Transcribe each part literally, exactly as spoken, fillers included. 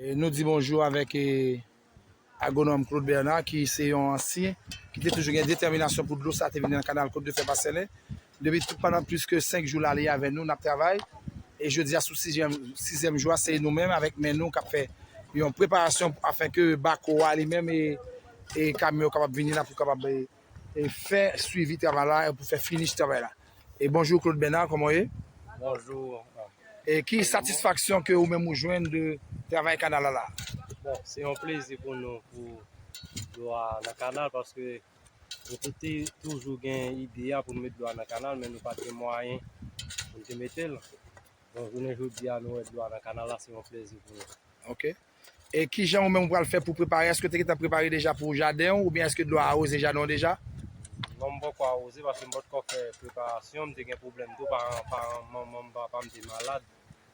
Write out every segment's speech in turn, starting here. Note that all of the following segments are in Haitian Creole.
E nou di bonjou avèk e, agwonòm Claude Bernard, ki se yon ansyen, ki te toujou gen detèminasyon pou dlo sa te vin nan kanal Côte de Fer Passerelle. Depi tout pandan plis ke senk jou la, li avè nou, n ap travay. E jodi a, sou sizyèm, sizyèm jou a, se nou menm avèk men nou k ap fè yon preparasyon afin ke bako a li menm e, e kamyon yo kapab vini la pou kapab e, e fè swivi travay la, e pou fè finish travay la. E bonjou Claude Bernard, kòman w ye? Bonjou. E ki satisfaksyon ke ou menm ou jwenn de travay kanal la la? Bon, se yon plezi pou nou pou dlo a nan kanal, paske nou tout te toujou gen ide a pou nou met dlo a nan kanal, men nou pa t gen mwayen pou nou te mete l. Bon, jounen jodi a, nou wè dlo a nan kanal la, se yon plezi pou nou. Ok. E ki jan ou menm ou pral fè pou prepare? Èske w te gentan prepare deja pou jaden w, oubyen èske dlo a awoze jaden w deja? Non, m poko awoze paske m potko fè preparasyon, m te gen pwoblèm tou, pa, pa, manman m, papa m te malad,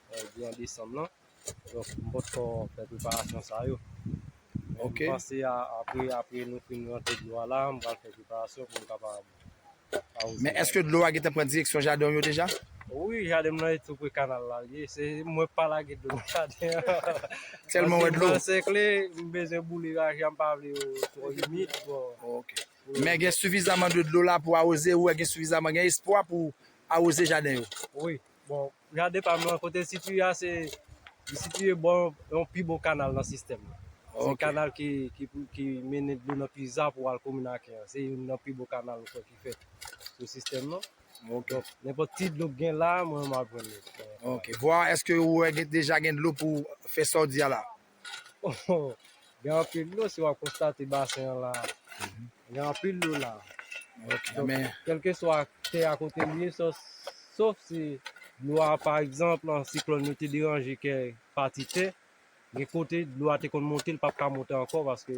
e, depi an desanm lan. Donk, m potko fè preparasyon sa yo. Men Ok. M panse a, apre, apre nou fin rantre dlo a la, m pral fè preparasyon pou m kapab awoze Men jaden. Èske dlo a gentan pran direksyon jaden w yo deja? Wi, jaden m nan e tou pre kanal la l ye. Se mwen pa lage dlo nan jaden an. Tèlman wè dlo. Paske m nan sèkle, m bezwen boule raje a, m pa vle yo twò imid. Bon. Ok. Men gen sifizaman de dlo la pou awoze, ou wè gen sifizaman, gen espwa pou awoze jaden yo? Wi. Bon, jaden pa m nan kote l sitiye a, se, li sitiye bò yon pi bon kanal nan sistèm nan. Se Ok. Kanal ki, ki, ki mennen dlo nan Pizza pou al komin Aken an. Se youn nan pi bon kanal ankò ki fèt sou sistèm nan. Ok. Donk, nenpòt ti dlo k gen la, mwen, m ap jwenn li. Ok. Vwa, èske ou wè gen, deja gen dlo pou fè sa w di a la? Gen anpil dlo, si w ap konstate basen an la, gen anpil dlo la. Ok, Donk, men kèlkeswa tè a kote l ye, sof, sof si dlo a, pa egzanp, yon siklòn yo te deranje kèk pati tè, gen kote dlo a te konn monte, l p ap ka monte ankò paske